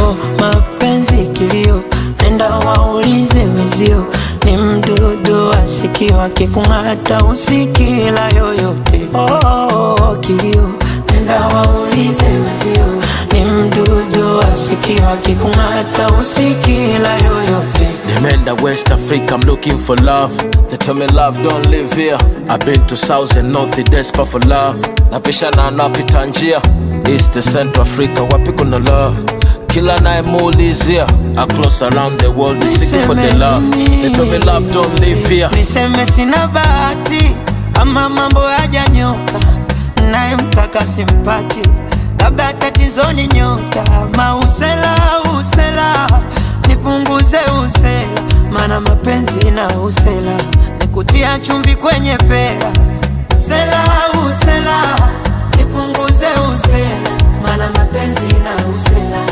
Oh, mapenzi kilio, nenda waulize wenzio, ni mdudu asikio akikung'ata usikila yoyote. Oh, oh, oh, kilio, nenda waulize wenzio, ni mdudu asikio akikung'ata usikila yoyote. Nimeenda West Africa, I'm looking for love. They tell me love don't live here. I've been to South and North, desperate for love. Napishana napita njia East to Central Africa, wapi kuna love? Kila nayemuulizia across around the world is seeking for the love. They tell me love don't live here. Niseme sina bahati ama mambo hajanyoka, naye mtaka simpati, labda tatizo ni nyota. Mausela usela, nipunguze usela, maana mapenzi na usela nikutia chumvi kwenye pera. Usela usela, nipunguze usela, maana mapenzi na usela.